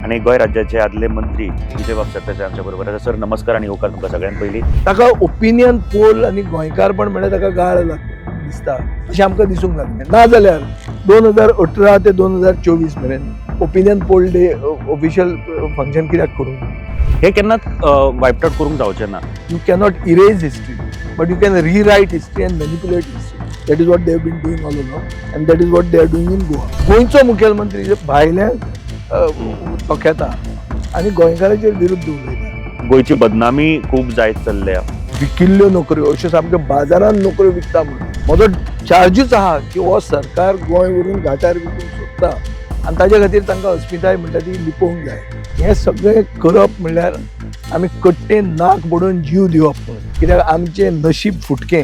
आनी गोंय राज्याचे आदले मंत्री विजयबाब सरदेसाय आमच्या बरोबर आसा. सर, नमस्कार आनी येवकार तुमकां सगळ्यात पयलीं. ताका ओपिनियन पोल आनी गोंयकारपण म्हळ्यार ताका गाळ दिसता अशें आमकां दिसूंक लागलें. नाजाल्यार 2018 ते 2024 मेरेन opinion poll day official function कित्याक करूंक? हे केन्नाच वायप्ड आउट करूंक जावचें ना. You cannot erase history, but you can rewrite history and manipulate history. That is what they have been doing all along and that is what they are doing in Goa. गोंयचो मुखेलमंत्री जे भायल्यांक तोखेता आनी गोंयकाराचेर विरुद्ध उलयता. गोंयची बदनामी खूब जायत चल्ल्या. विकिल्ल्यो नोकऱ्यो, अश्यो सामक्यो बाजारान नोकऱ्यो विकता म्हणून म्हजो चार्जूच आहा की हो सरकार गोंय व्हरून घाटार विकूंक सोदता आनी ताजे खातीर तांकां अस्मिताय म्हणटा ती लिपोवंक जाय. हें सगळें करप म्हणल्यार आमी कट्टेन नाक बडोवन जीव दिवप म्हणून, कित्याक आमचें नशीब फुटकें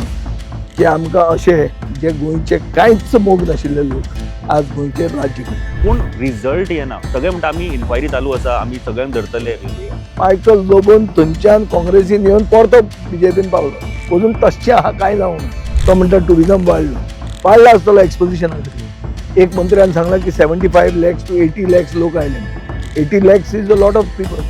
की आमकां अशे जे गोंयचे कांयच मोग नाशिल्ले लोक आज गोंयचेर राज्य करतात. पूण रिझल्ट येना. सगळे म्हणटा, आमी इन्क्वायरी चालू आसा, आमी सगळ्यांक धरतले. मायकल लोबोन थंयच्यान काँग्रेसीन येवन परतो बीजेपीन पावलो. अजून तशें आहा, कांय जावंक ना. तो म्हणटा टुरिजम वाडलो. वाडला आसतलो एक्सपोजिशना खातीर. एक मंत्र्यान सांगलां की 75 lakhs to 80 lakhs लोक आयले. 80 lakhs is a lot of people.